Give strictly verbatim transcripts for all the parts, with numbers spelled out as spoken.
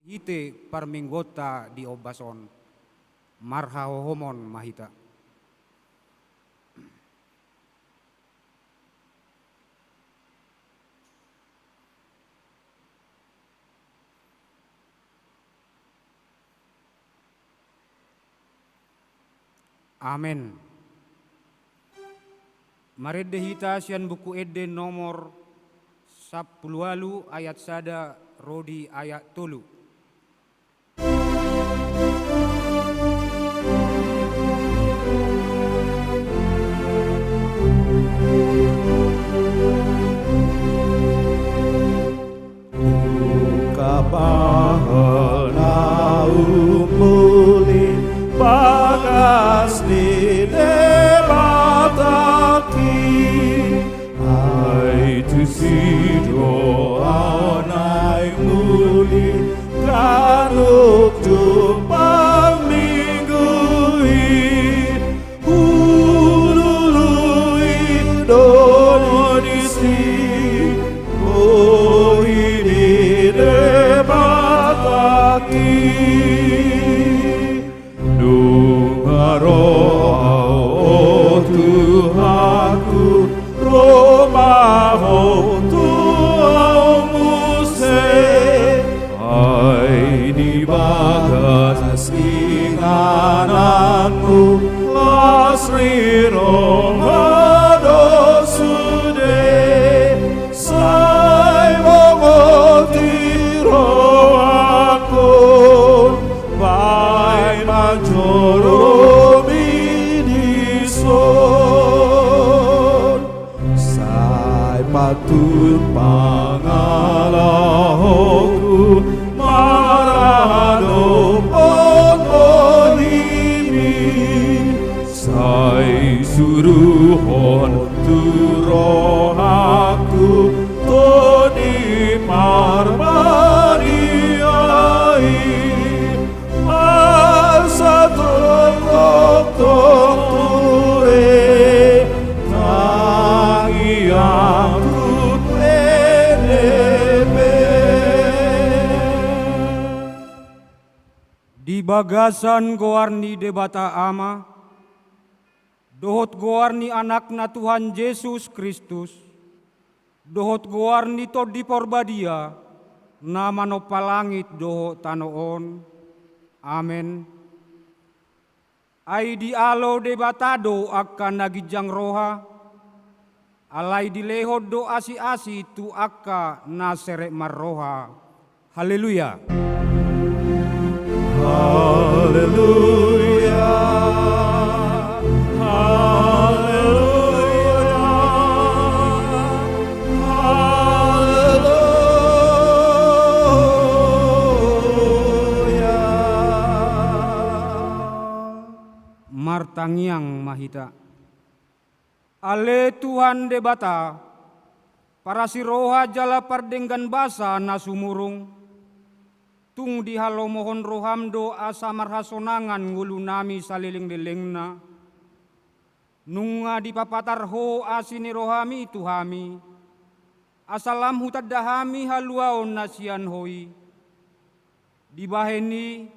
Hite parmingguonta di ombas on, marhahohomon ma hita. Amen. Marende hita sian Buku Ende nomor sampulu ualu ayat sada ro di ayat tolu. Ungkap ma na umuli bagas ni Debata i. Ai tusi do ahu naeng uli ganup jumpang minggu i. Hulului do disi boi ni Debata i. Nunga ro ahu, o Tuhanku, ro ma Ho tu ahu muse. Ai di bagas ingananmu las ni roha do sude. Sai bongot i rohangku baen manjalo Ho dison. Sai patut pangalahoku maradophon Ho i. Sai suruhon tu rohangku Tondi Parbadia i. Asa tongtong ture tangiangku ende pe. Di bagasan goar ni Debata Ama, dohot goar ni Anakna Tuhan Jesus Kristus, dohot goar ni Tondi Parbadia, na manompa langit dohot tano on. Amen. Ai dialo Debata do angka na ginjang roha, alai dilehon do asi-asi tu angka na serep marroha. Haleluya. Haleluya. Haleluya. Haleluya. Martangiang ma hita. Ale Tuhan Debata, parasi roha jala pardenggan basa na sumurung, tung dihalomohon roham do asa marhasonangan ngolunami saleleng-lelengna. Nunga dipapatar Ho asi ni rohami tu hami, asa lam hutanda hami haluaon na sian Ho i. Dibahen i,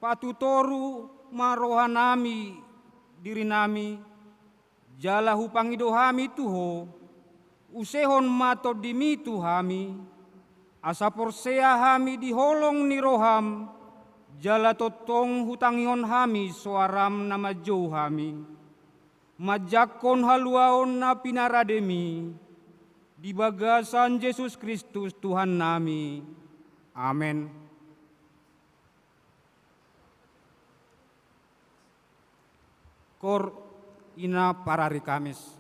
patutoru ma rohanami dirinami, jala hupangido hami tu Ho, usehon ma tondimi tu hami, asa porsea hami di holong ni roham, jala tongtong hutangihon hami soaram na manjou hami. Manjangkon haluaon na pinarademi, di bagasan Jesus Kristus Tuhannami. Amen. Kor ina parari Kamis.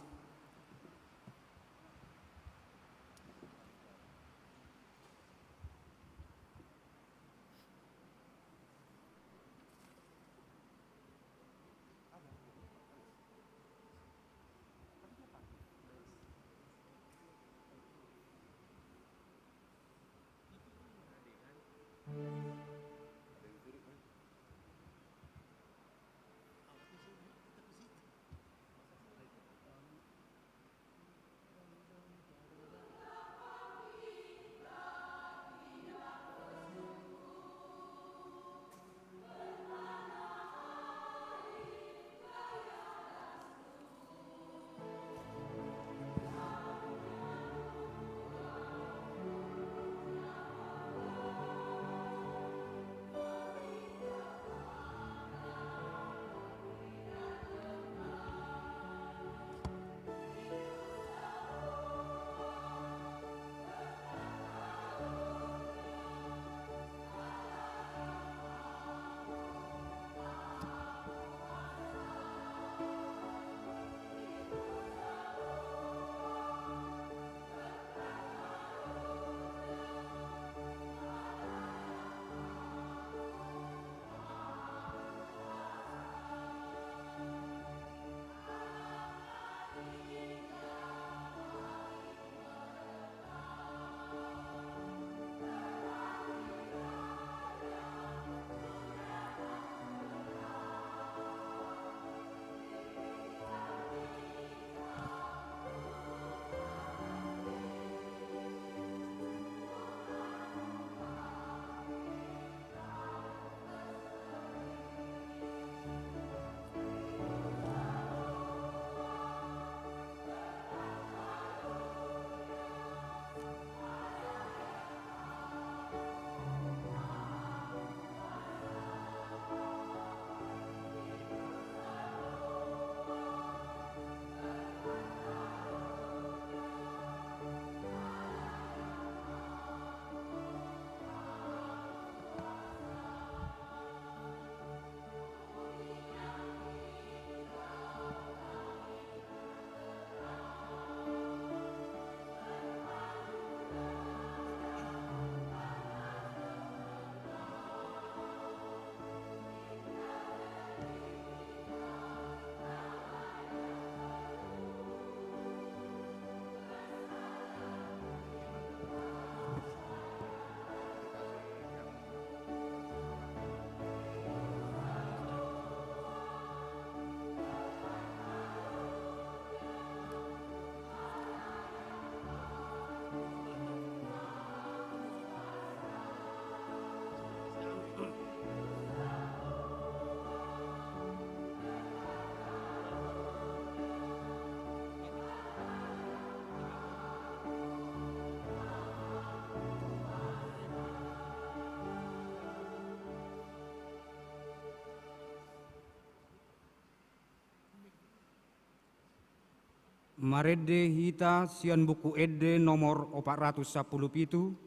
Marende hita sian Buku Ende nomor opat ratus sampulu pitu,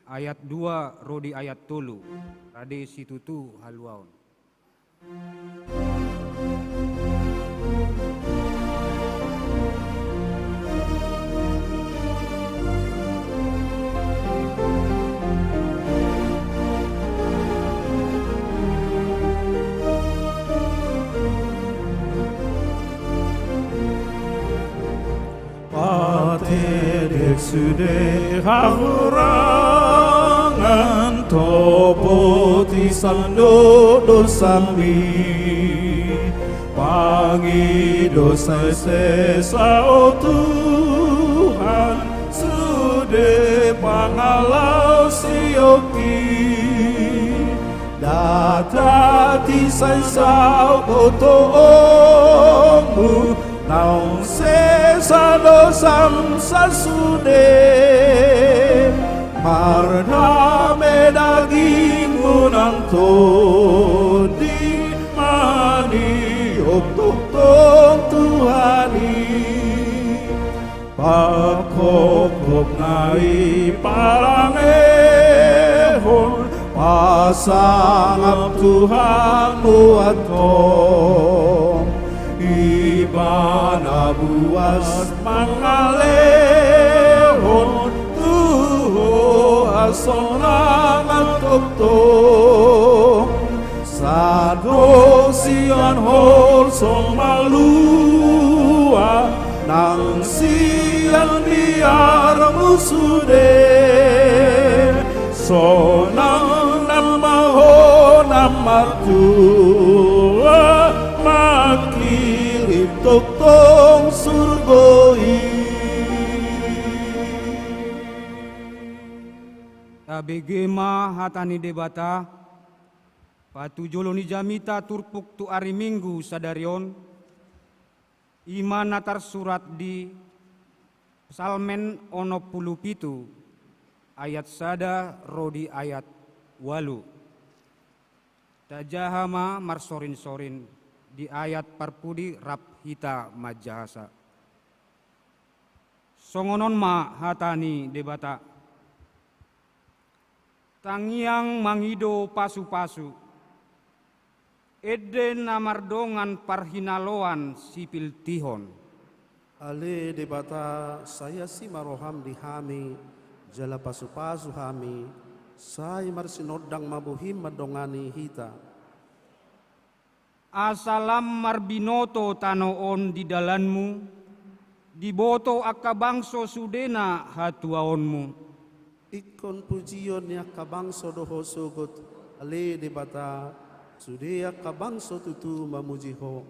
ayat dua ro di ayat tolu. Rade situtu haluaon. Patedek sude hahurangan, topoti sandok dosami. Pangido sai sesa, o Tuhan, sude pangalaosionki. Nda tati sai saut botoonmu, naung sesa dosam sasude. Mardame dagingmu nang tondi, maniop tongtong Tuhan i. Panghophop na i palangehon, pasangap Tuhan mu antong. Ibana buas mangalehon tu ho hasonangan tongtong. Sandok sian holso malua, nang sian biarmu sude. Sonang nama ho na martua, manghirim tongtong surgo i. Tabege ma hata ni Debata. Patujolo ni jamita turpuk tu ari Minggu sadari on, i ma na tarsurat di Psalmen onom pulu pitu, ayat sada ro di ayat ualu. Tajaha ma marsorinsorin di ayat parpudi rap hita manjahasa. Songon on ma hata ni Debata. Tangiang mangido pasupasu. Ende na mardongan parhinaloan sipiltihon. Ale Debata, sai asi ma roham di hami, jala pasupasu hami, sai marsinondang ma bohim mandongani hita. Asa lam marbinoto tano on di dalanmu, diboto angka bangso sudena hatuaonmu. Ingkon pujion ni angka bangso do ho sogot, ale Debata, sude angka bangso tutu mamuji ho.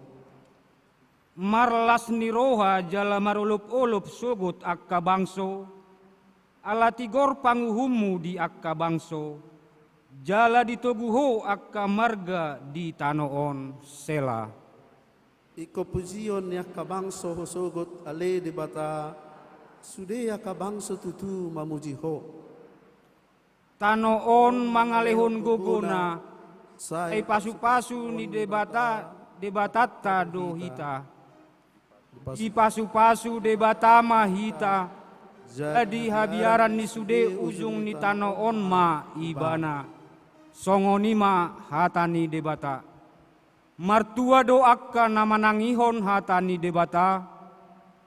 Marlas ni roha jala marolopolop sogot angka bangso, ala tigor panguhummu di angka bangso, jala ditogu ho angka marga di tano on. Sela. Ingkon pujion ni angka bangso ho sogot, ale Debata, sude angka bangso tutu mamuji ho. Tano on mangalehon gogona, sai pasupasu ni Debata, Debatanta do hita. Dipasupasu Debata ma hita, jadi habiaran ni sude ujung ni tano on ma Ibana. Songon i ma hata ni Debata. Martua do angka na manangihon hata ni Debata,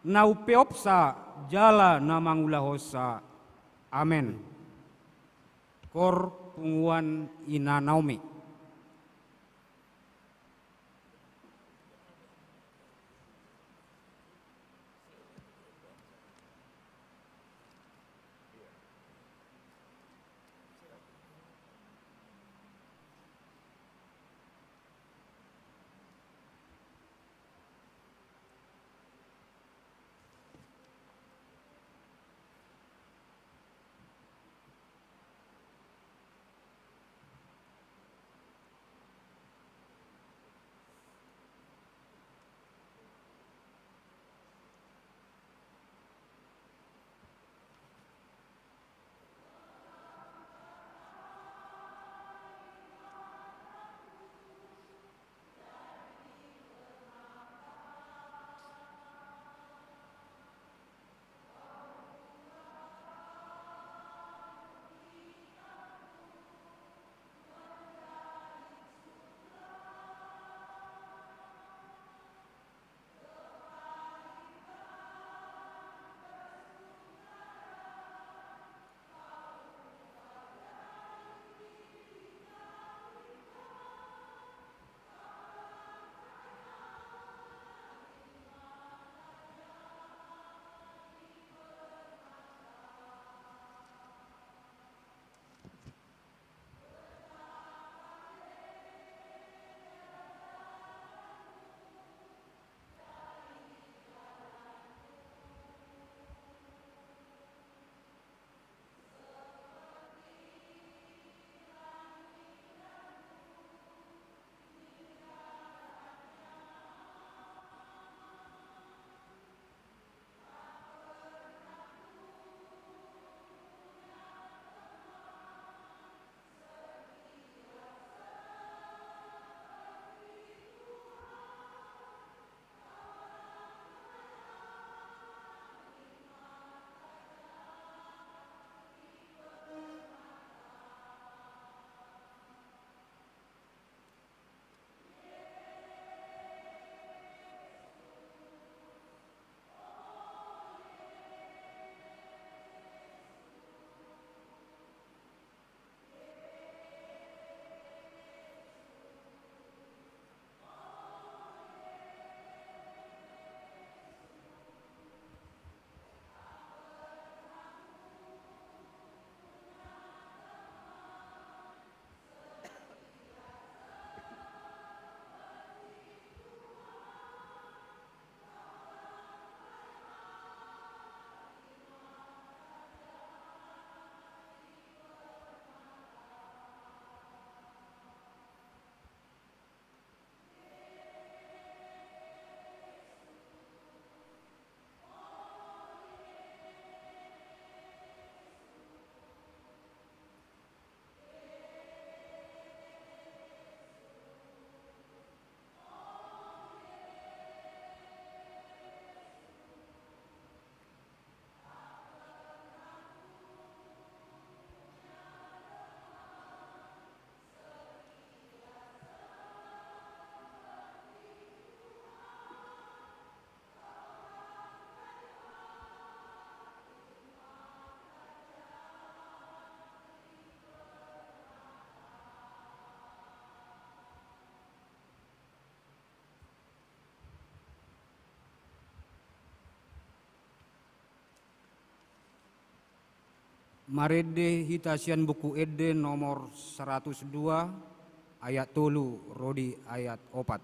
na umpeopsa jala na mangulahonsa. Amen. Kor punguan Ina Naomi. Marende hita sian Buku Ende nomor saratus dua, ayat tolu ro di ayat opat.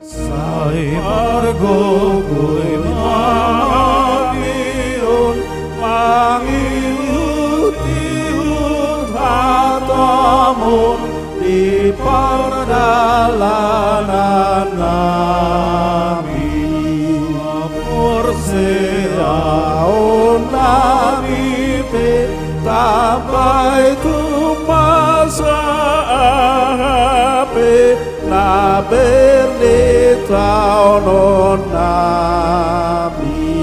Sai margogo ma hami on, mangihut-ihut hataMu di pardalanan nami. Porseaon nami pe tambai tung masa aha pe na bernitaonon nami.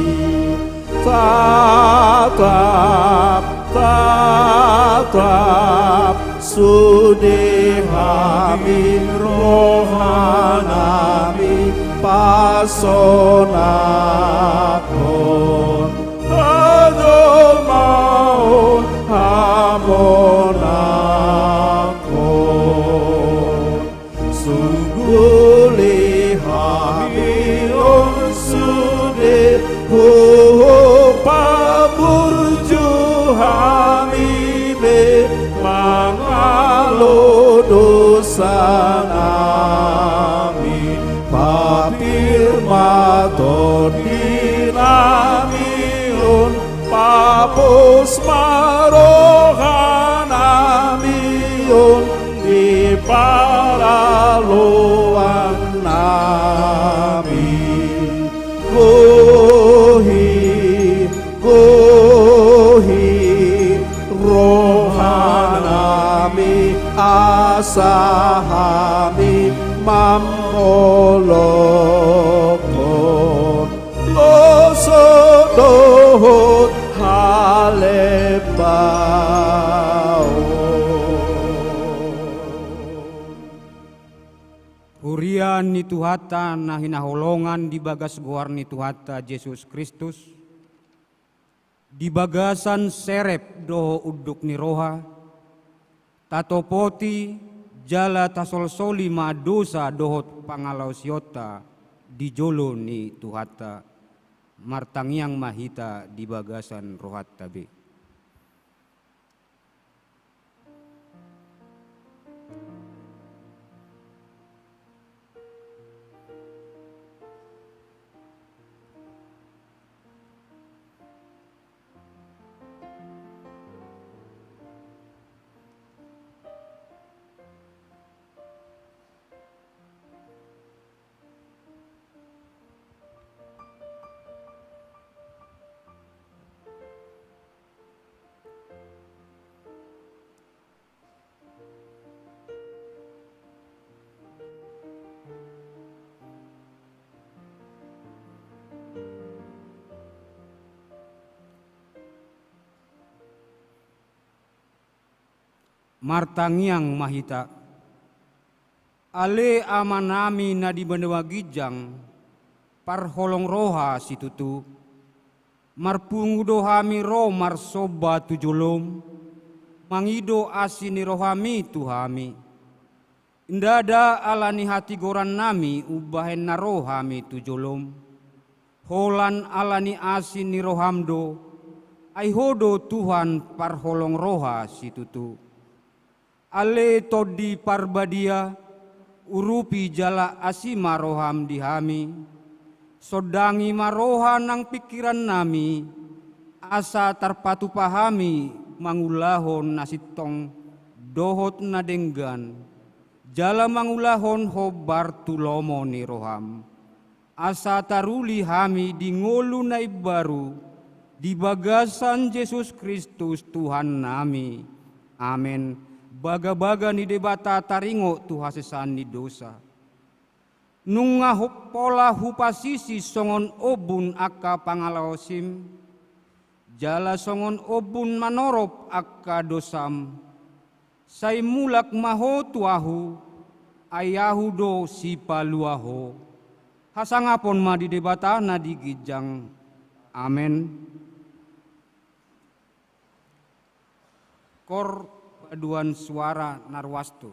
Tatap, tatap sude hami, roha nami pasonanghon hajolmaon hamonanghon. Sungguh le hami on sude, huhut paburju hami be mangalo dosa nami. Papir ma tondi nami on, papos ma roha nami on di paraloan nami. Gohi, gohi roha nami asa hami mamolokhon losok dohot halembaon. Huria ni Tuhanta na hinaholongan di bagas goar ni Tuhanta Jesus Kristus, di bagasan serep dohot unduk ni roha, tatopoti jala tasolsoli ma dosa dohot pangalaosionta di jolo ni Tuhanta. Martangiang ma hita di bagasan rohanta be. Martangiang ma hita. Ale Amanami na di banua ginjang, parholong roha situtu, marpungu do hami ro marsomba tu jolom, mangido asi ni rohami tu hami. Ndada ala ni hatigorannami umbahen na ro hami tu jolom, holan ala ni asi ni roham do, ai Ho do Tuhan parholong roha situtu. Ale Tondi Parbadia, urupi jala asi ma roham di hami, sondangi ma roha nang pingkirannami, asa tarpatupa hami mangulahon na sintong dohot na denggan, jala mangulahon hombar tu lomo ni roham. Asa taruli hami di ngolu na imbaru, di bagasan Jesus Kristus Tuhannami. Amen. Bagabaga ni Debata taringot tu hasesaan ni dosa. Nunga ho-, pola hupasisi songon ombun angka pangalaosim, jala songon ombun manorop angka dosam, sai mulak ma Ho tu ahu, ai Ahu do Sipalua Ho. Hasangapon ma di Debata na di ginjang. Amen. paduan suara na ruas tu.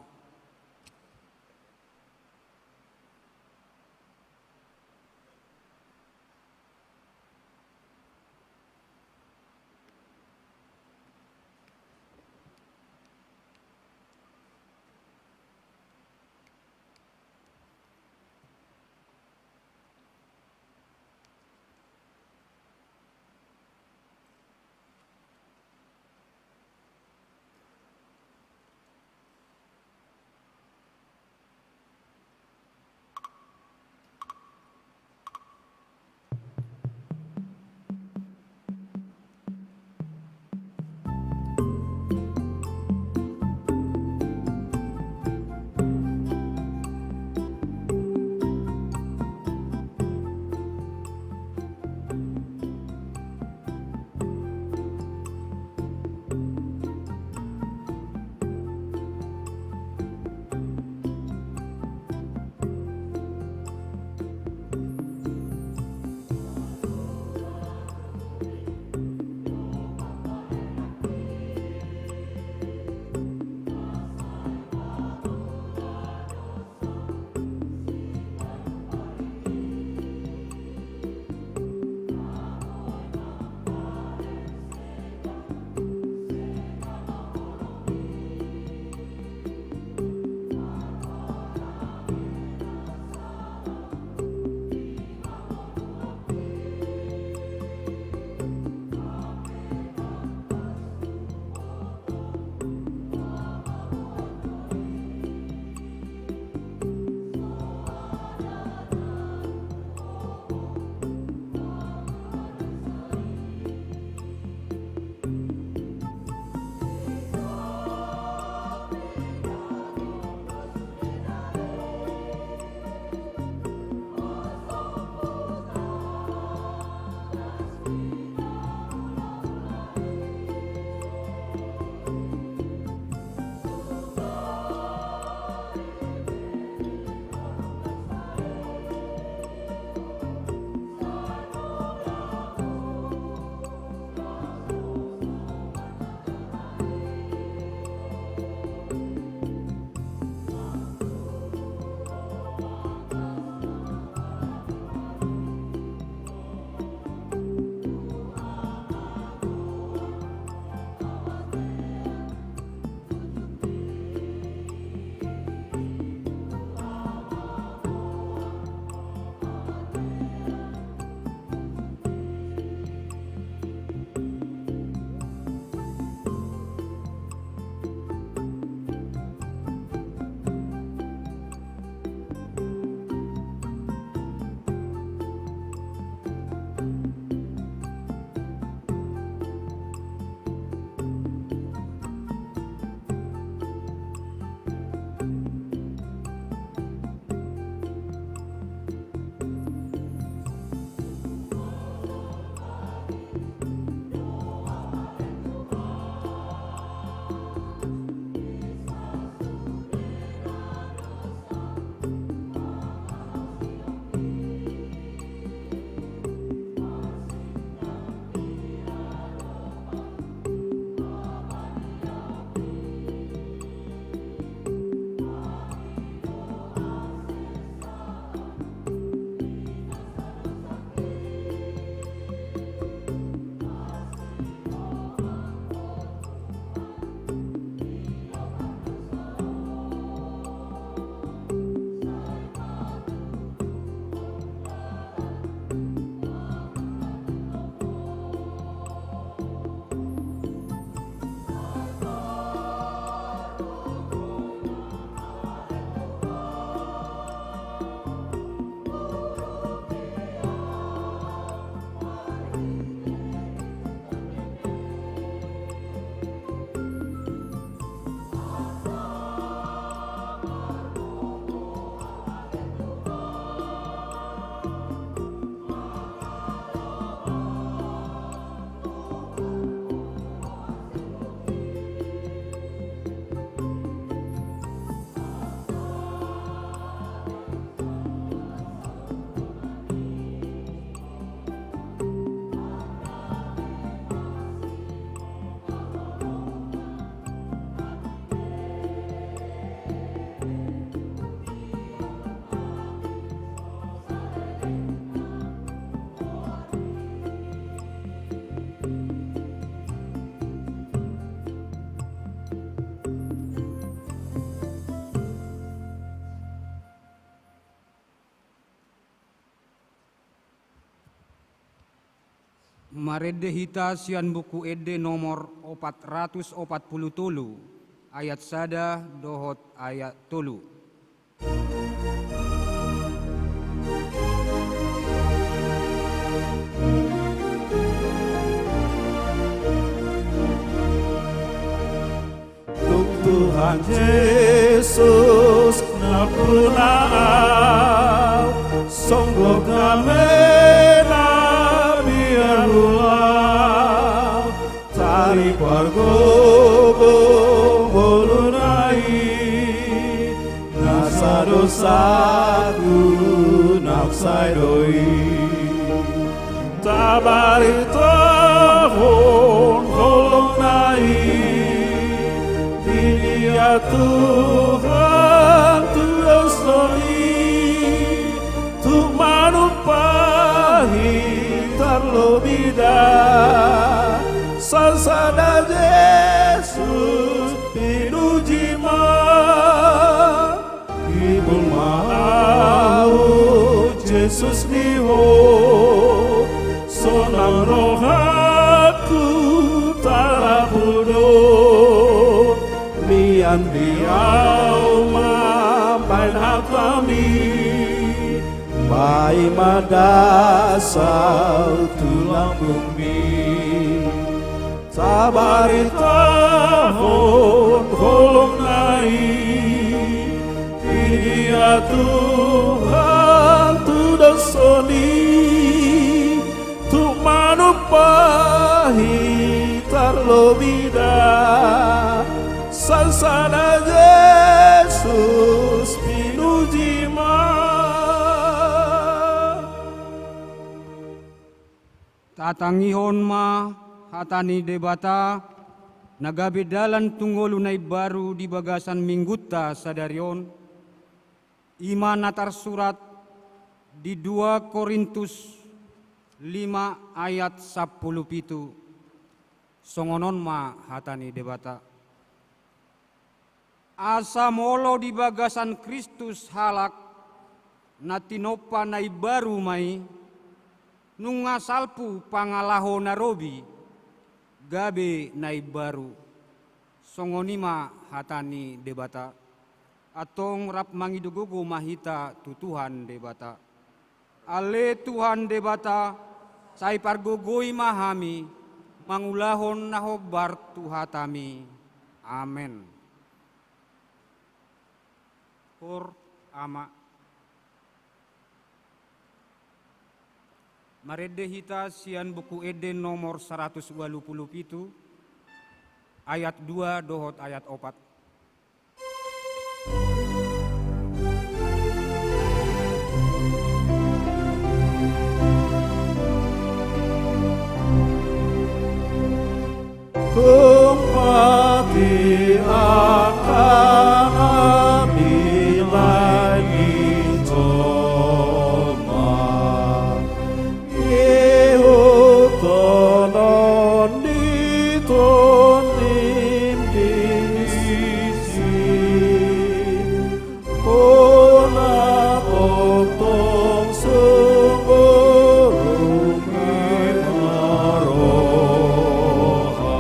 Marende hita sian Buku Ende nomor opat ratus opat pulu tolu, ayat sada dohot ayat tolu. Dung Tuhan Jesus nampuna au, songgop damena biar hu au, taripargogo ngoluna i, nasa dosaku naung sai do i. Tabaritahon holongna i, didia Tuhan tu dosa i, tuk manumpahi tarlobi da, sasada Jesus pinuji ma. Ibul ma au Jesus di ho, sonang rohangku tarapul do, mian di au mambahen hatami, paima das au tu lambungmi. Tabaritahon holongna i, didia Tuhan tu dosa i, tuk manumpahi tarlobi da, sasada Jesus pinuji ma. Tatangihon ma hata ni Debata, na gabe dalan tu ngolu na imbaru di bagasan minggunta sadari on, i ma na tarsurat di dua Korintus lima ayat sampulu pitu. Songon on ma hata ni Debata. Asa molo di bagasan Kristus halak na tinompa na imbaru ma i, nunga salpu pangalaho na robi, gabe na imbaru. Songon i ma hata ni Debata. Antong rap mangido gogo ma hita tu Tuhan Debata. Ale Tuhan Debata, sai pargogoi ma hami mangulahon na hombar tu hatami. Amen. Hor, Ama. Marende hita sian Buku Ende nomor saratus ualu pulu pitu, ayat dua dohot ayat opat. Tumpati angka na nilai ni jolma, ihuthon on di tondim disi. Hona tongtong songgop hu i ma roha.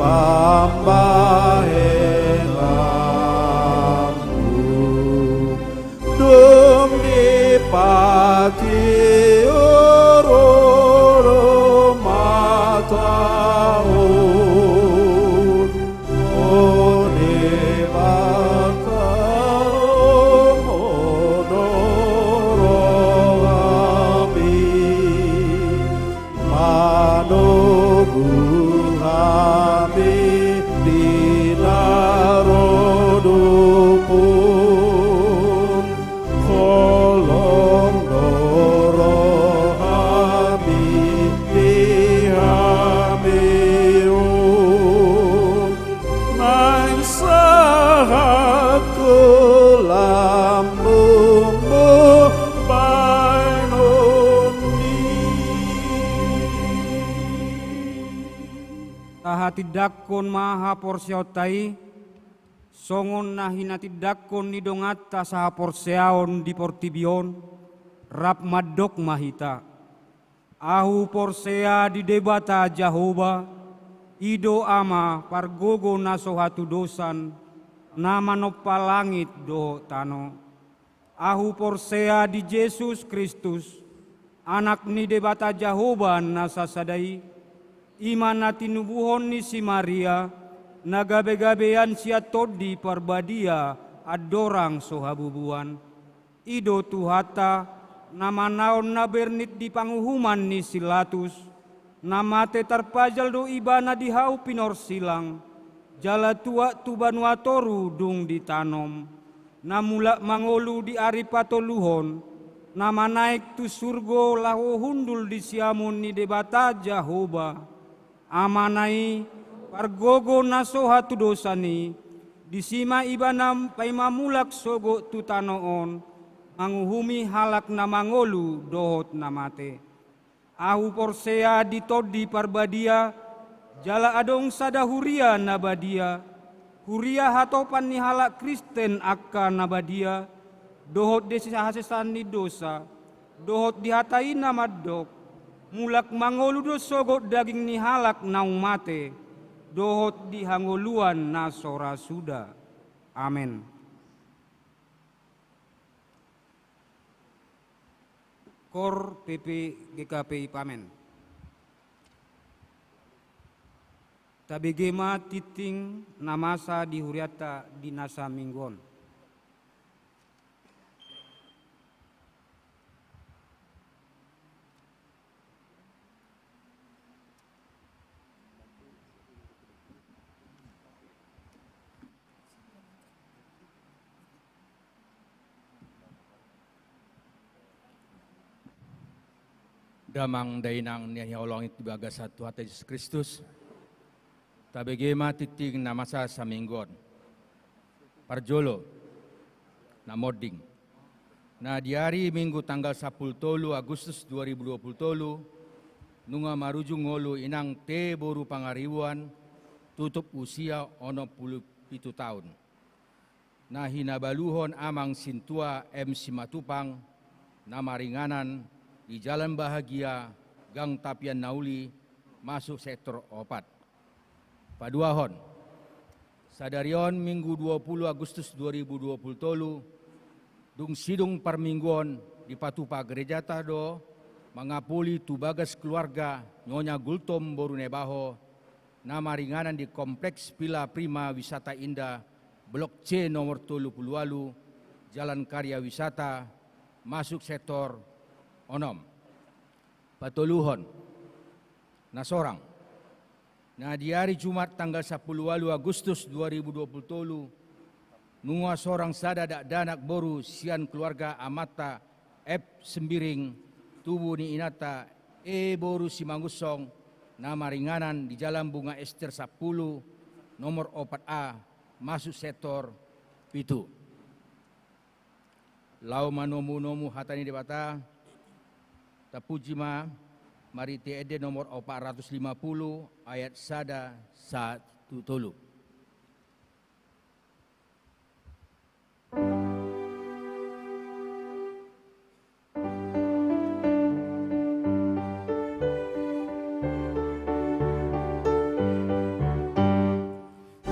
Pambahenanmu dung dipatihor rohamata on, o Debata, lomo do rohami, manogu hami di na ro dupung, holong do rohami di hami on, naeng sahat tu lambungmu baenon i. Tahatindangkon ma haporseaonta i, songon na hinatindangkon ni donganta sahaporseaon di portibi on, rap mandok ma hita. Ahu porsea di Debata Jahowa, i do Ama pargogo na so hatudosan, na manompa langit dohot tano. Ahu porsea di Jesus Kristus, Anak ni Debata Jahowa na sasada i, i ma na tinubuhon ni si Maria, na gabegabean sian Tondi Parbadia andorang so habubuan. I do Tuhanta, na manaon na bernit di panguhuman ni si Latus, na mate tarpajal do Ibana di hau pinorsilang, jala tuat tu banua toru dung ditanom, na mulak mangolu di ari patoluhon, na manaek tu surgo laho hundul di siamun ni Debata Jahowa, Amana i, pargogo na so hatudosan i, disi ma Ibana paima mulak sogot tu tano on, manguhumi halak na mangolu dohot na mate. Ahu porsea di Tondi Parbadia, jala adong sada huria na badia, huria hatopan ni halak Kristen angka na badia, dohot di hasesaan ni dosa, dohot di hata i na mandok, mulak mangolu do sogot daging ni halak naung mate, dohot di hangoluan na so ra suda. Amen. Kor P P G K P I Pamen. Tabege ma tingting na masa di hurianta di na saminggu on. Damang dainang na hinaholongi di bagasan Tuhanta Jesus Kristus, tabege ma tingting na masa saminggu on. Parjolo, na monding. Na di ari Minggu tanggal sampulu tolu Agustus dua ribu dua puluh tolu, nunga marujung ngolu inang T boru Pangaribuan, tutup usia onom pulu pitu taon. Na hinabaluhon amang sintua M Simatupang, na maringanan di Jalan Bahagia, Gang Tapian Nauli, masuk sektor opat. Paduahon, sadari on Minggu dua pulu Agustus dua ribu dua pulu tolu, dung sidung parmingguon dipatupa gerejata do mangapuli tu bagas keluarga Nyonya Gultom boru Nebaho, na maringanan di Kompleks Villa Prima Wisata Indah, Blok C nomor tolu pulu ualu, Jalan Karya Wisata, masuk sektor onom. Patoluhon, na sorang. Na di ari Jumat tanggal sampulu ualu Agustus dua ribu dua pulu tolu, nunga sorang sada dakdanak boru sian keluarga amanta F Sembiring, tubu ni inanta E boru Simangunsong, na maringanan di Jalan Bunga Ester sampulu, nomor opat A, masuk sektor pitu. Laho manomunomu hata ni Debata, tapuji ma marhite ende nomor opat ratus lima pulu ayat sada sahat tu tolu.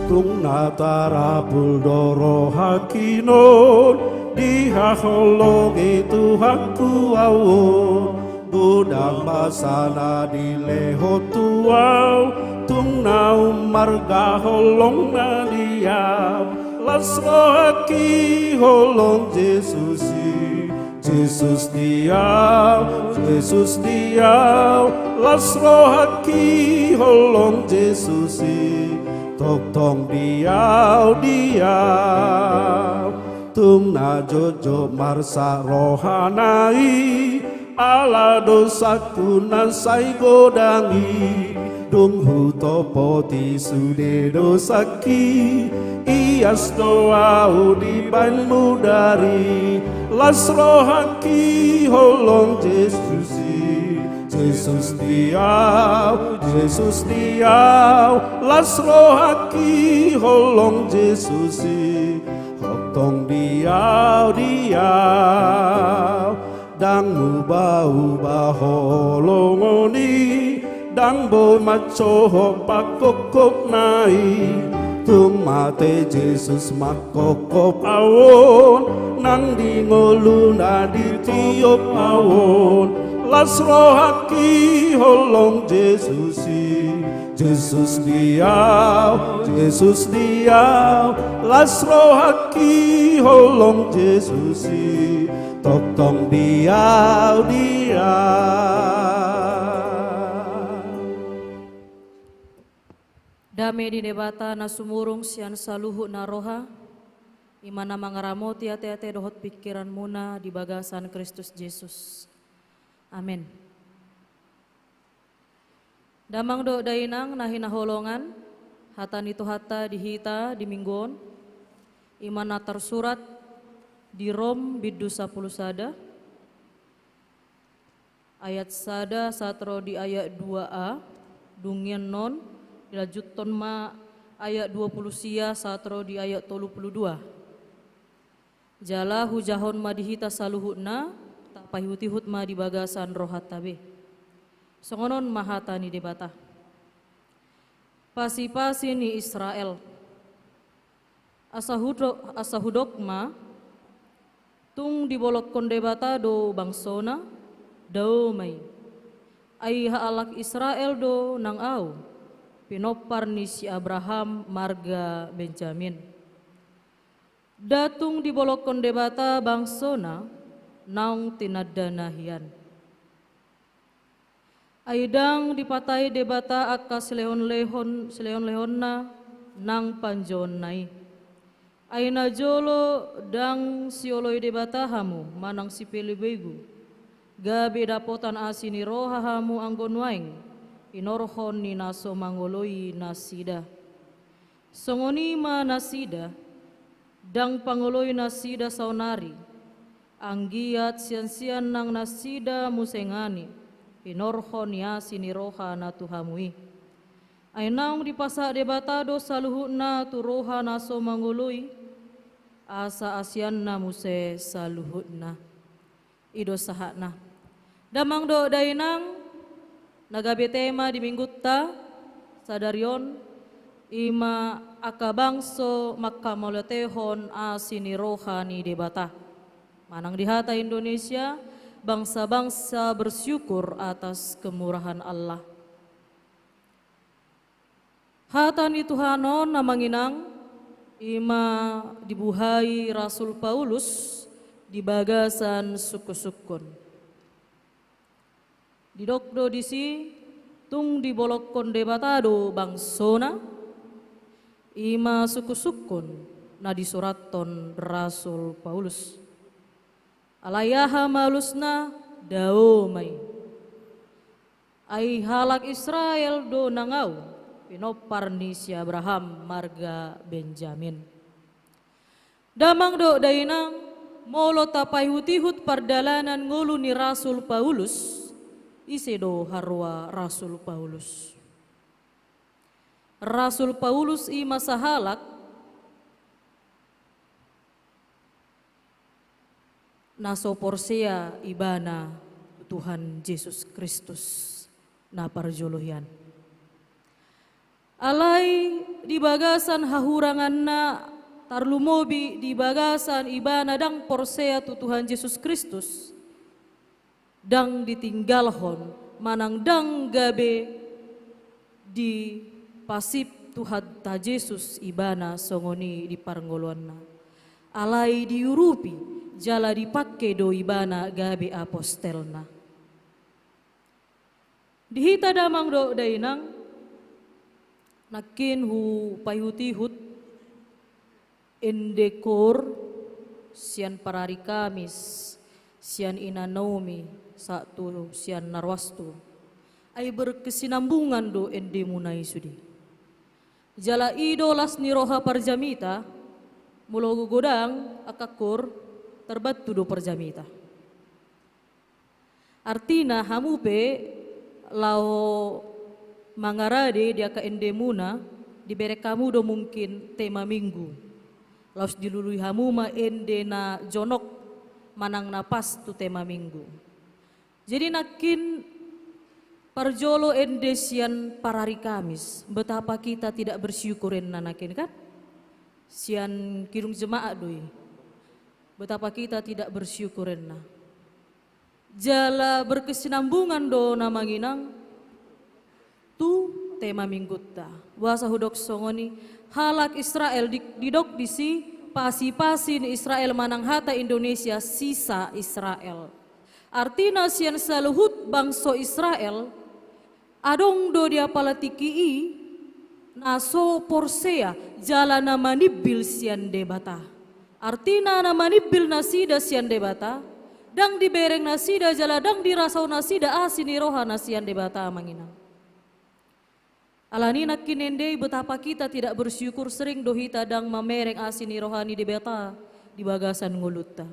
Tung na tarapul do rohangki on, dihaholongi Tuhanku ahu on. Godang basa na dilehon tu ahu, tung na ummarga holongna di ahu. Las rohangki holong Jesus i, Jesus di ahu, Jesus di ahu. Las rohangki holong Jesus i, tongtong di ahu, di ahu. Tung na jotjot marsak rohana i, ala dosangku na sai godang i. Dung hutopoti sude dosangki, ias do ahu dibahen mudari. Las rohangki holong Jesus i, Jesus di ahu, Jesus di ahu. Las rohangki holong Jesus i, tongtong di ahu, di ahu. Ndang muba-uba holongon i, ndang boi mansohot pangkophopna i. Tung mate Jesus mangkophop ahu on, nang di ngoluna ditiop ahu on. Las rohangki holong Jesus i, Jesus di ahu, Jesus di ahu. Las rohangki holong Jesus i, tongtong di ahu, di ahu. Dame ni Debata na sumurung sian saluhut na roha, i ma na mangaramoti ateate dohot pingkiranmuna di bagasan Kristus Jesus. Amen. Damang dohot dainang na hinaholongan, hata ni Tuhanta di hita di minggu on, i ma na tarsurat di Rom bindu sampulu sada, ayat sada sahat ro di ayat dua a, dung i annon dilanjuthon ma ayat dua pulu sia sahat ro di ayat tolu pulu dua. Jala hujahahon ma di hita saluhutna, tapaihutihut ma di bagasan rohanta be. Songon on ma hata ni Debata. Pasipasi ni Israel. Asa hudok, asa hudok ma, tung dibolongkon Debata do bangsona, dao ma i. Ai halak Israel do nang ahu, pinompar ni si Abraham marga Benjamin. Nda tung dibolongkon Debata bangsona naung tinandana hian. Ai ndang dipatai Debata angka silehonlehon, silehonlehonna nang panjouonna i. Ai najolo ndang sioloi Debata hamu manang sipelebegu, gabe dapotan asi ni roha hamu anggo nuaeng hinorhon ni na so mangoloi nasida. Songon i ma nasida, ndang pangoloi nasida saonari, anggiat siansian nang nasida muse ngani hinorhon ni asi ni roha na tu hamu i. Ai naung dipasahat Debata do saluhutna tu roha na so mangoloi, asa asianna muse saluhutna. I do sahatna. Damang dohot dainang, na gabe tema di minggunta sadari on, i ma angka bangso mangkamauliatehon asi ni roha ni Debata. Manang di hata Indonesia, bangsa-bangsa bersyukur atas kemurahan Allah. Hata ni Tuhan on na manginang, i ma dibuhai Rasul Paulus di bagasan sungkunsungkun. Didok do disi, tung dibolongkon Debata do bangsona, i ma sungkunsungkun na disurathon Rasul Paulus. Alai aha ma alusna? Dao ma i. Ai halak Israel do nang ahu, pinompar ni si Abraham marga Benjamin. Damang dohot dainang, molo tapaihutihut pardalanan ngolu ni Rasul Paulus, ise do haroa Rasul Paulus? Rasul Paulus i ma sahalak na so porsea ibana tu Tuhan Jesus Kristus na parjolo hian. Alai di bagasan hahuranganna, tarlumobi di bagasan ibana ndang porsea tu Tuhan Jesus Kristus, ndang ditinggalhon manang ndang gabe dipasip Tuhanta Jesus ibana songon i di parngoluanna. Alai diurupi jala dipangke do ibana gabe apostelna. Di hita damang dohot dainang, nangkin hupaihut-ihut ende koor sian parari Kamis, sian ina Naomi, sahat tu sian naroastu. Ai berkesinambungan do endemuna i sude. Jala i do las ni roha parjamita, molo godang angka koor, tarbantu do parjamita. Artina hamu pe laho mangarade di angka endemuna, dibereng hamu do mungkin tema minggu. Laos dilului hamu ma ende na jonok manang na pas tu tema minggu. Jadi nangkin parjolo ende sian parari Kamis, betapa kita tidak bersyukur ninna nangkin kan? Sian kidung jemaat do i. Betapa kita tidak bersyukur ninna. Jala berkesinambungan do na manginang tu tema minggunta. Boasa hudok songon i? Halak Israel di-, didok disi pasi-pasi ni Israel manang hata Indonesia sisa Israel. Artina sian saluhut bangso Israel, adong do di apala tingki i na so porsea jala na manimbil sian Debata. Artina na manimbil nasida sian Debata, ndang dibereng nasida jala ndang dirasau nasida asi ni roha na sian Debata manginang. Alani nangkin ende i betapa kita tidak bersyukur, sering do hita ndang mamereng asi ni roha ni Debata di bagasan ngolunta.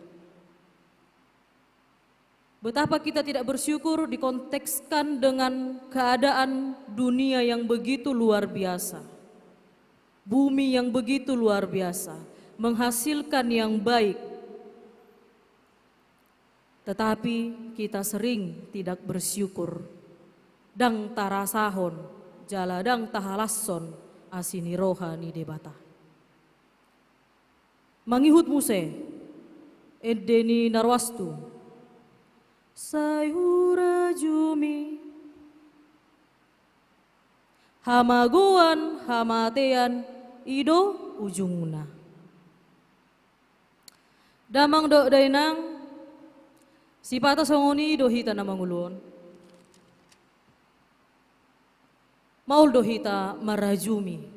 Betapa kita tidak bersyukur dikontekskan dengan keadaan dunia yang begitu luar biasa. Bumi yang begitu luar biasa, menghasilkan yang baik. Tetapi kita sering tidak bersyukur. Ndang tarasahon, jala ndang tahalashon asi ni roha ni Debata. Mangihut muse ende ni naroastu. Sai hurajumi. Hamagoan, hamatean, i do ujungna. Damang dohot dainang, sipata songon i do hita na mangolu on. Maol do hita marajumi,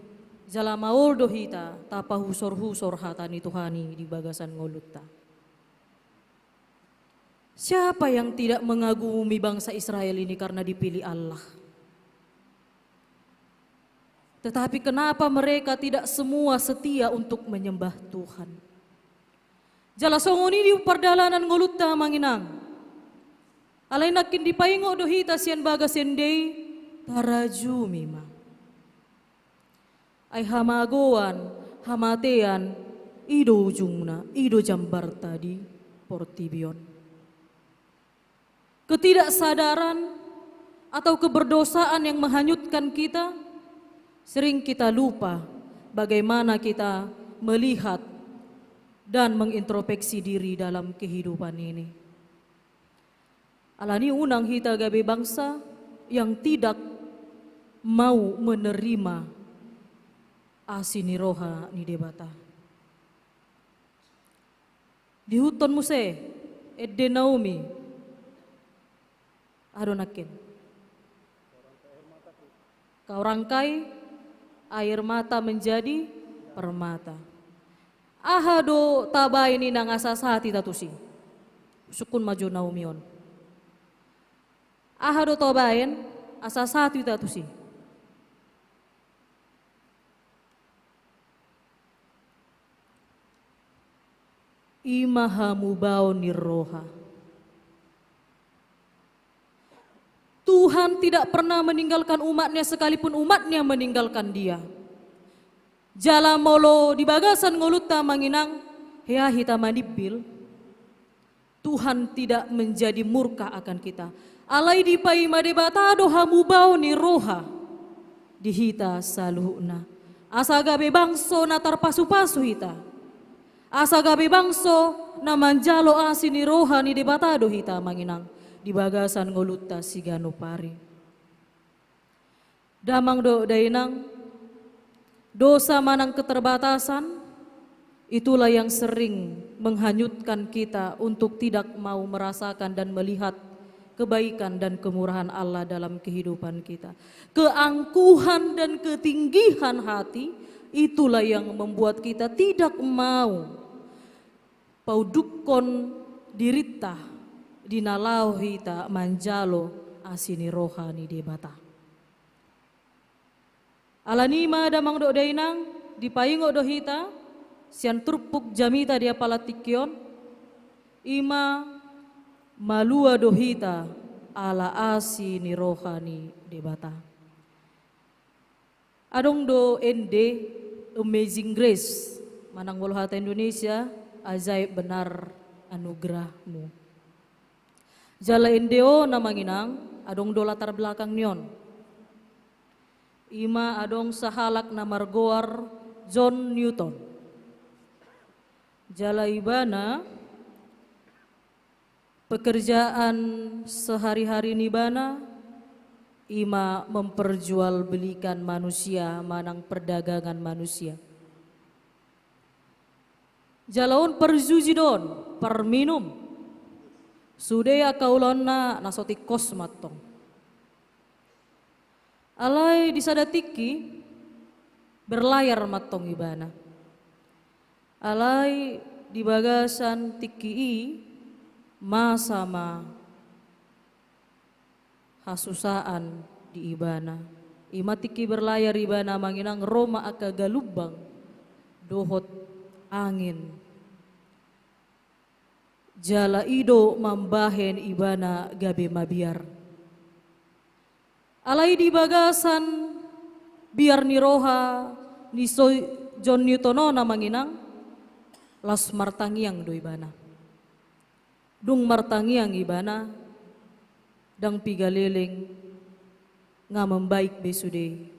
jala maol do hita tapahusor-husor hata ni Tuhan i di bagasan ngolunta. Siapa yang tidak mengagumi bangsa Israel ini karena dipilih Allah? Tetapi kenapa mereka tidak semua setia untuk menyembah Tuhan? Jala songon i di pardalanan ngolunta manginang. Alai nangkin dipaingot do hita sian bagas ende i, tarajumi ma. Ai hamagoan, hamatean, i do ujungna, i do jambarta di portibi on. Ketidaksadaran atau keberdosaan yang menghanyutkan kita, sering kita lupa bagaimana kita melihat dan mengintrospeksi diri dalam kehidupan ini. Alani unang hita gabe bangsa yang tidak mau menerima asi ni roha ni Debata. Diihuthon muse ende Naomi. Aha do nangkin? Kau rangkai air mata menjadi permata. Aha do tabaen inang asa sahat hita tusi? Sungkun ma jo Naomi on. Aha do tabaen asa sahat hita tusi? I ma hamubaon ni roha. Tuhan tidak pernah meninggalkan umat-Nya sekalipun umat-Nya meninggalkan Dia. Jala molo di bagasan ngolunta manginang, hea hita manimbil, Tuhan tidak menjadi murka akan kita. Alai dipaima Debata do hamubaon ni roha di hita saluhutna. Asa gabe bangso na tarpasupasu hita. Asa gabe bangso na manjalo asi ni roha ni Debata do hita, amang inang, di bagasan ngolunta siganup ari. Damang dohot dainang, dosa manang keterbatasan, itulah yang sering menghanyutkan kita untuk tidak mau merasakan dan melihat kebaikan dan kemurahan Allah dalam kehidupan kita. Keangkuhan dan ketinggihan hati, itulah yang membuat kita tidak mau paudukkon dirinta di na laho hita manjalo asi ni roha ni Debata. Alani i ma damang dohot dainang, dipaingot do hita sian turpuk jamita di apala tingki on, i ma malua do hita ala asi ni roha ni Debata. Adong do ende Amazing Grace, manang molo hata Indonesia, ajaib benar anugerahmu. Jala ende on, amang inang, adong do latar belakang ni on. I ma adong sahalak na margoar John Newton. Jala ibana, pekerjaan sehari-hari ni ibana i ma memperjualbelikan manusia manang perdagangan manusia. Jala on parjuji do on, parminum. Sude angka ulaonna na so tingkos ma antong. Alai di sada tingki, berlayar ma antong ibana. Alai di bagasan tingki i, masa ma hasusaan di ibana. I ma tingki berlayar ibana, amang inang, ro ma angka galumbang dohot angin. Jala i do mambahen ibana gabe mabiar. Alai di bagasan biar ni roha ni so-, John Newton on, amang inang, laos martangiang do ibana. Dung martangiang ibana, ndang piga leleng nga membaik be sude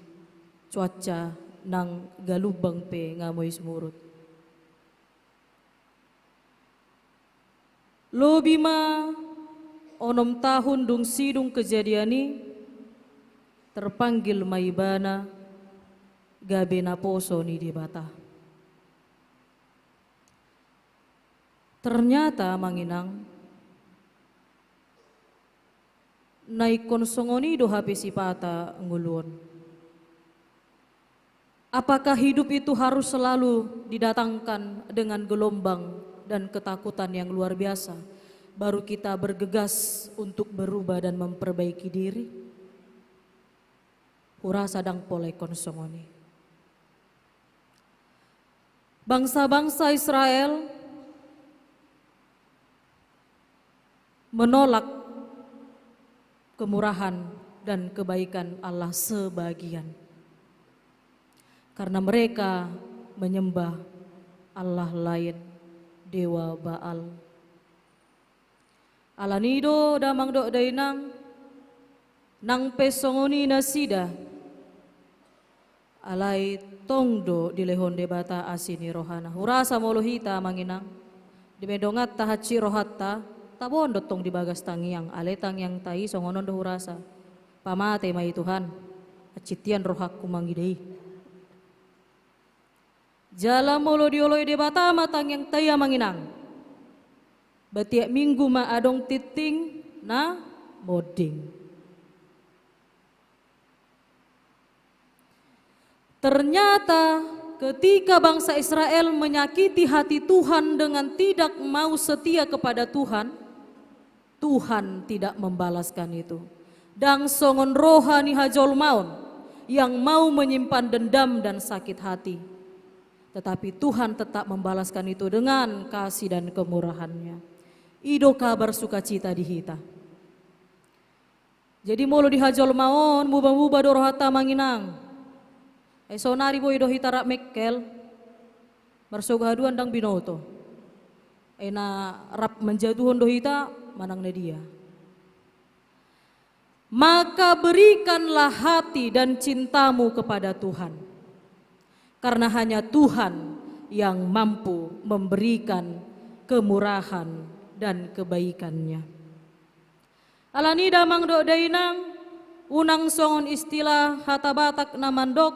cuaca nang galumbang pe nga mulai sumurut. Lobi ma onom tahun dung sidung kejadian i, terpanggil ma ibana gabe naposo ni Debata. Ternyata, amang inang, na ingkon songon i do hape sipata ngolu on. Apakah hidup itu harus selalu didatangkan dengan gelombang dan ketakutan yang luar biasa, baru kita bergegas untuk berubah dan memperbaiki diri? Hurasa ndang pola ingkon songon i. Bangsa-bangsa Israel menolak kemurahan dan kebaikan Allah sebagian. Karena mereka menyembah Allah lain, dewa Baal. Alani i do, damang dohot dainang, nang pe songon i nasida, alai tong do dilehon Debata asi ni rohana. Hurasa molo hita, amang inang, di ma donganta hansit rohanta, taboan do tong di bagas tangiang, alai tangiangta i songon on do hurasa. Pamate ma i Tuhan, hansit hian rohangku mangida i. Jala molo dioloi Debata ma tangiangta i, amang inang, ba tiap minggu ma adong tingting na monding. Ternyata ketika bangsa Israel menyakiti hati Tuhan dengan tidak mau setia kepada Tuhan, Tuhan tidak membalaskan itu. Ndang songon roha ni hajolmaon yang mau menyimpan dendam dan sakit hati. Tetapi Tuhan tetap membalaskan itu dengan kasih dan kemurahan-Nya. I do kabar sukacita di hita. Jadi molo di hajolmaon, muba-muba do rohanta, amang inang. Ai saonari boi do hita rap mengkel, marsogo haduan ndang binoto. Ai na rap manjatuhon do hita manang na dia. Maka berikanlah hati dan cintamu kepada Tuhan. Karena hanya Tuhan yang mampu memberikan kemurahan dan kebaikan-Nya. Alani i damang dohot dainang, unang songon istilah hata Batak na mandok,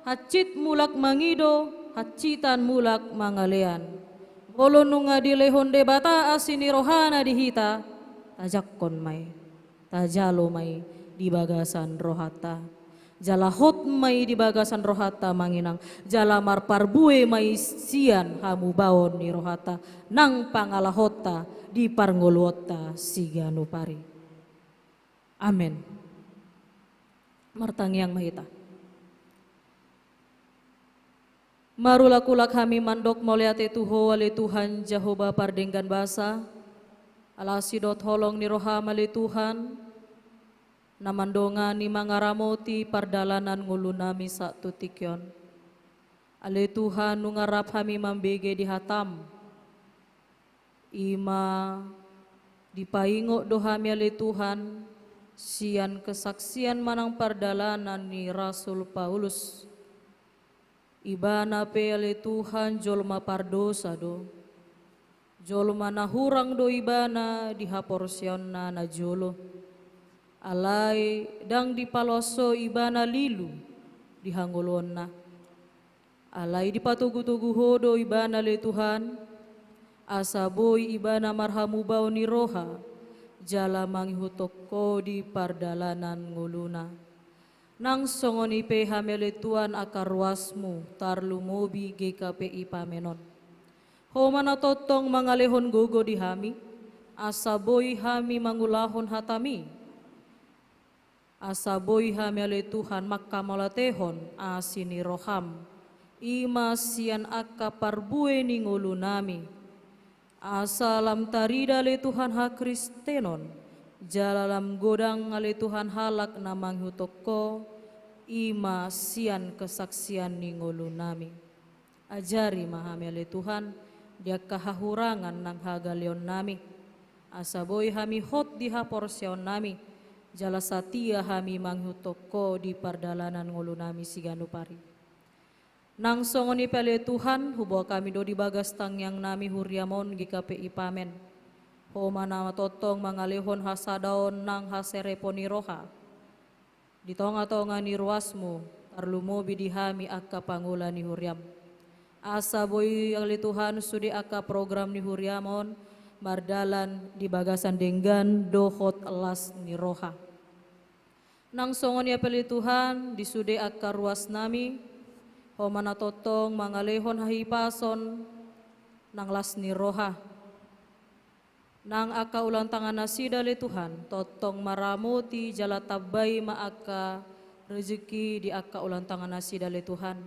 hansit mulak mangido, hansitan mulak mangalean. Molo nunga dilehon Debata asi ni rohana di hita, tajangkon ma i, tajalo ma i di bagasan rohanta. Jala hot ma i di bagasan rohanta, amang inang, jala marparbue ma i sian hamubaon ni rohanta nang pangalahonta di parngoluonta siganup ari. Amen. Martangiang ma hita. Marulak-ulak hami mandok mauliate tu Ho, ale Tuhan Jahowa pardenggan basa, ala asi dohot holong ni roham, ale Tuhan, na mandongani mangaramoti pardalanan ngolunami saat tu tingki on. Ale Tuhan, nunga rap hami mambege di hatam. I ma dipaingot do hami, ale Tuhan, sian kesaksian manang pardalanan ni Rasul Paulus. Ibana pe, ale Tuhan, jolma pardosa do. Jolma na hurang do ibana di haporseaonna na jolo. Alai ndang dipaloas Ho ibana lilu di hangoluonna. Alai dipatogu-togu Ho do ibana, ale Tuhan, asa boi ibana marhamubaon ni roha, jala mangihuthon Ho di pardalanan ngoluna. Nang songon i pe hami, ale Tuhan, angka ruasmu, tarlumobi G K P I Pamen on. Ho ma na tongtong mangalehon gogo di hami, asa boi hami mangulahon hatami. Asa boi hami, ale Tuhan, mangkamauliatehon asi ni roham, i ma sian angka parbue ni ngolunami. Asa lam tarida, ale Tuhan, hakristenon, jala lam godang, ale Tuhan, halak na mangihuthon Ho, i ma sian kesaksian ni ngolunami. Ajari ma hami, ale Tuhan, di angka hahurangan nang hagaleonnami, asa boi hami hot di haporseaonnami, jala satia hami mangihuthon Ho di pardalanan ngolunami siganup ari. Nang songon i pe, ale Tuhan, huboan hami do di bagas tangiangnami huriam on G K P I Pamen. Ho ma na tongtong mangalehon hasadaon nang haserepon ni roha di tonga-tonga ni ruasmu, tarlumobi di hami angka pangula ni huriam. Asa boi, ale Tuhan, sude angka program ni huriam on mardalan di bagasan denggan dohot las ni roha. Nang songon i pe, ale Tuhan, di sude angka ruasnami, Ho ma na tongtong mangalehon hahipason nang las ni roha. Nang angka ulang tangan nasida, ale Tuhan, tongtong maramoti jala tambai ma angka rezeki di angka ulang tangan nasida, ale Tuhan.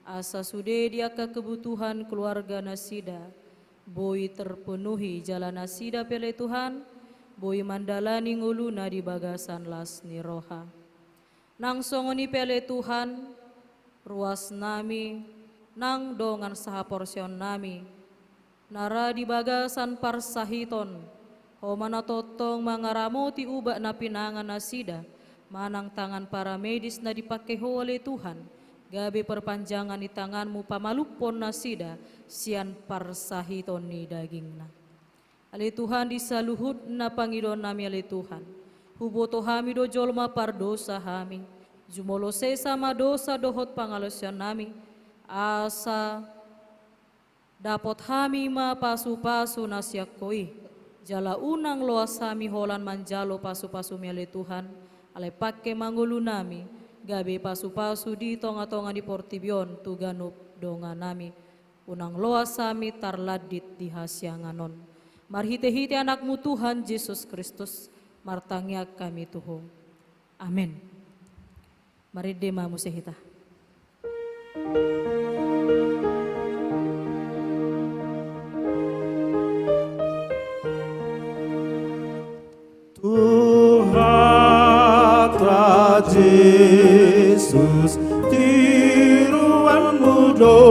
Asa sude di angka kebutuhan keluarga nasida boi terpenuhi, jala nasida pe, ale Tuhan, boi mandalani ngoluna di bagasan las ni roha. Nang songon i pe, ale Tuhan, ruasnami nang dongan sahaporseaonnami na ra di bagasan parsahiton, Ho ma na tongtong mangaramoti ubat na pinangan nasida manang tangan paramedis na dipangke Ho, ale Tuhan, gabe perpanjangan ni tanganmu pamalumhon nasida sian parsahiton ni dagingna. Ale Tuhan, di saluhutna pangidoannami, ale Tuhan, huboto hami do jolma pardosa hami. Jumolo sesa ma dosa dohot pangalaosionannami, asa dapot hami ma pasu-pasu na sian Ho i. Jala unang loas hami holan manjalo pasu-pasumi, ale Tuhan, alai pangke ma ngolunami gabe pasu-pasu di tonga-tonga ni portibi on tu ganup donganami. Unang loas hami tarlandit di hasiangan on. Marhite-hite Anakmu Tuhan Jesus Kristus, martangiang hami tu Ho. Amen. Marende ma muse hita. Tuhanta Jesus, tiruanmu do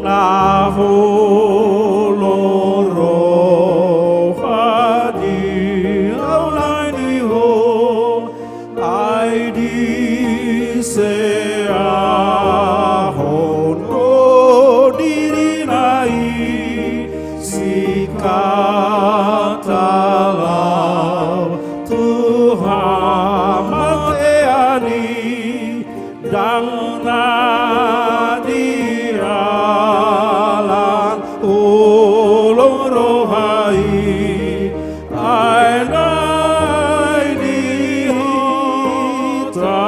na holong roha di aulai ni Ho, ai di sea Ho Na dialang holong roha i, ai naeng di hita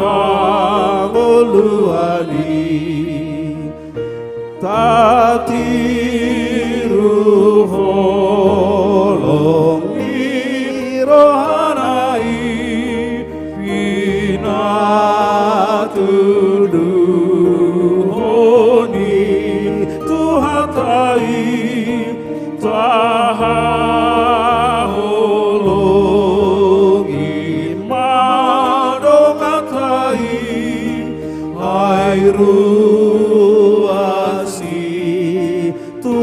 hangoluan i. Tatiru holong ni rohana i, pinatuduhon i tu hata i, tahaholongi ma dongan hata i, ai ruas i tu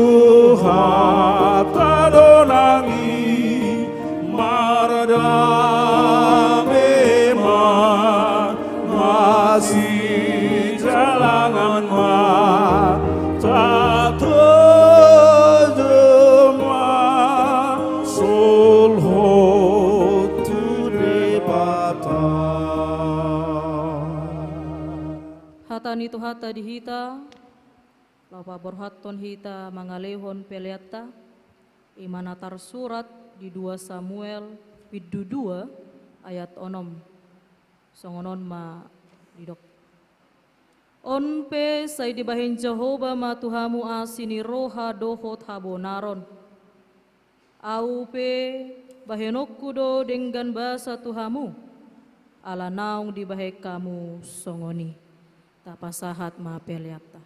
hata donang i, mardame ma, masijalangan ma, tatojo ma solhot tu Debata. Hata ni Tuhanta di hita, laho paborhathon hita mangalehon peleanta, i ma na tarsurat di dua Samuel bindu dua ayat onom. Songon on ma didok. On pe sai dibahen Jahowa ma tu hamu asi ni roha dohot habonaron. Ahu pe bahenonku do denggan basa tu hamu, ala naung dibahen hamu songon i. Tapasahat ma peleanta.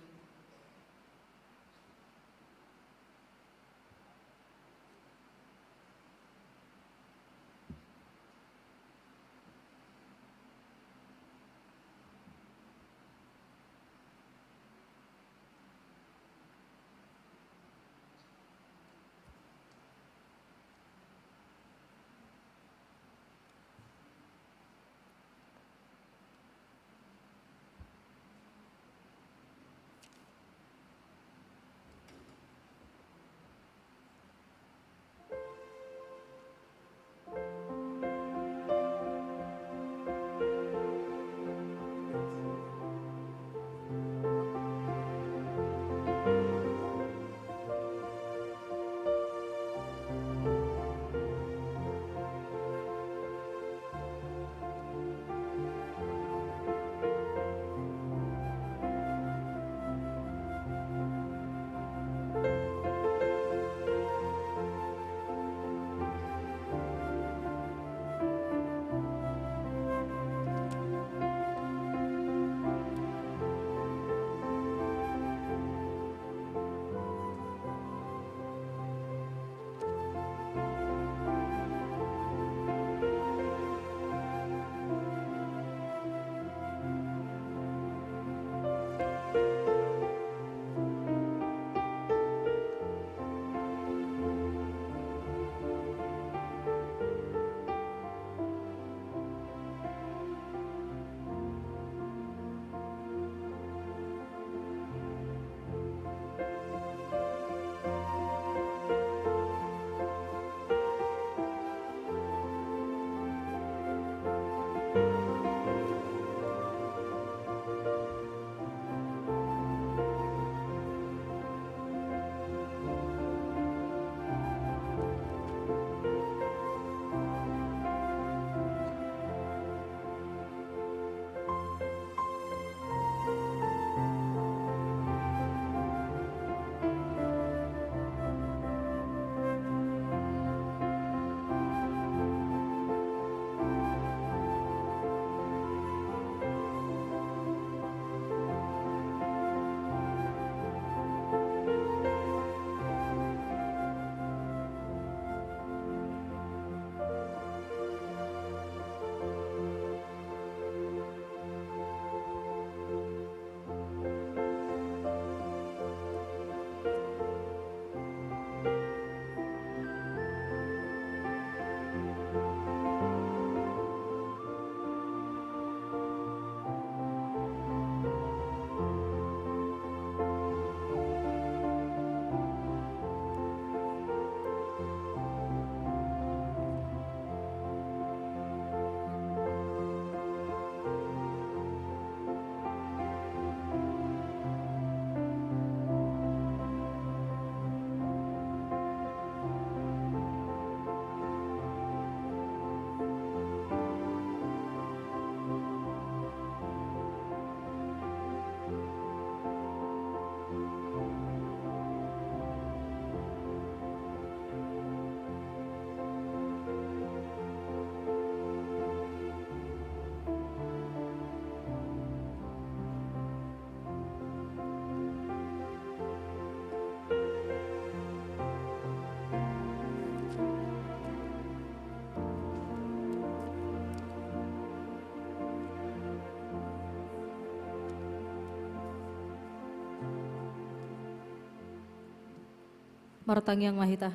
Martangiang ma hita.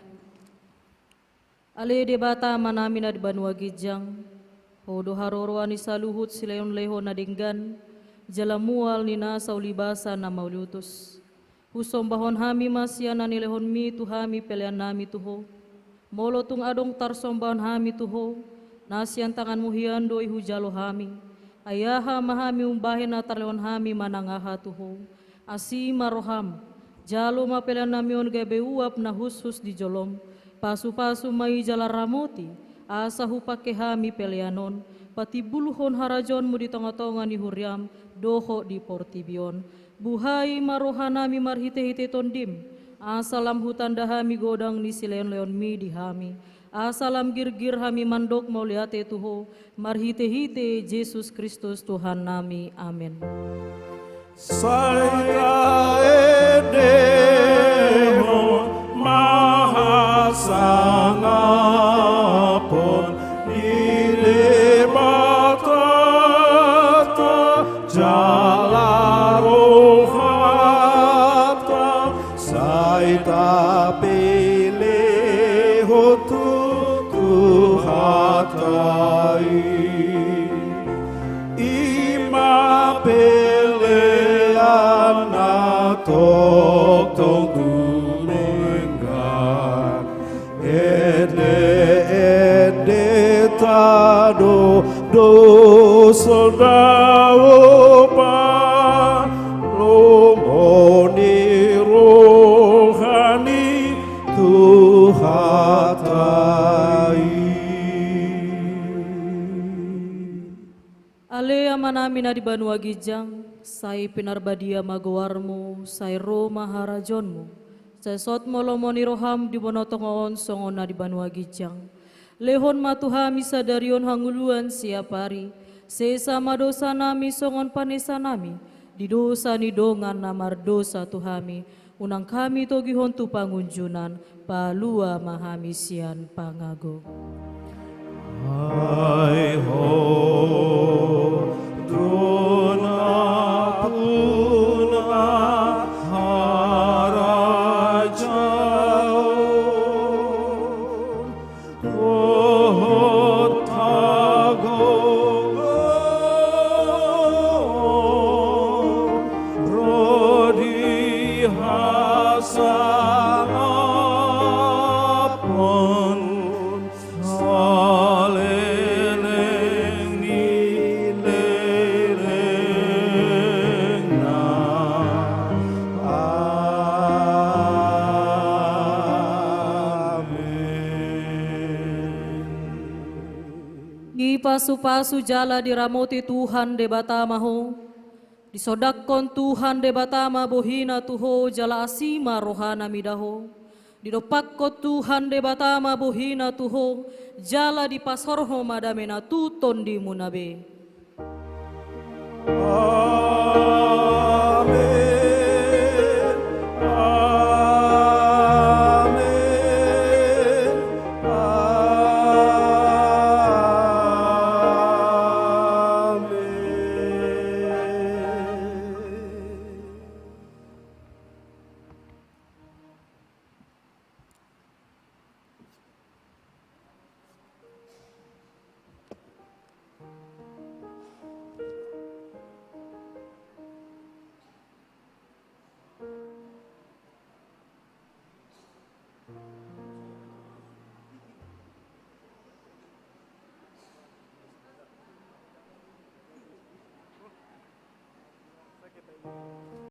Ale Debata Amanami na di banua ginjang, Ho do haroroan ni saluhut silehonlehon na denggan, jala mual ni nasa ulibasa na mauliutus. Husombahon hami ma sian na nilehonmi tu hami peleannami tu Ho. Molo tung adong tarsombahon hami tu Ho, na sian tanganmu hian do i hujalo hami. Ai aha ma hami umbahen na tarlehon hami manang aha tu Ho. Asi ma roham, jalo ma peleannami on gabe uap na hushus di jolom. Pasupasu ma i jala ramoti, asa hupangke hami pelean on patimbulhon harajaonmu di tongatonga ni huriam dohot di portibi on. Buhai ma rohanami marhitehite Tondim, asa lam hutanda hami godang ni silehonlehonmi di hami, asa lam girgir hami mandok mauliate tu Ho, marhitehite Jesus Kristus Tuhannami. Amen. Sai taendehon ma hasangapon di Debatanta jala rohanta, sai tapelehon tu Tuhanta i. I ma pelean na tongtong tu denggan. Endeendenta do dos daopa lomo ni roha ni Tuhanta i. Ale Amanami na di banua ginjang, sai pinarbadia ma goarmu, sai ro ma harajaonmu, sai sogot ma lomo ni roham di banua tonga on songon na di banua ginjang. Lehon ma tu hami sadari on hangoluan siapari, sesa ma dosanami songon panesanami di dosa ni dongan na mardosa tu hami, unang hami togihon tu pangunjunan, palua ma hami sian pangago. Ai Ho do nampuna harajaon dohot hagogoon ro di hasangapon saleleng ni lelengna. Amen. Dipasupasu jala diramoti Tuhan Debata ma ho. Disondangkon Tuhan Debata ma bohina tu ho jala asi ma rohana mida ho. Didompakkon Tuhan Debata ma bohina tu ho jala dipasaorhon ma damena tu tondimuna be. Amen. Amen. Amen.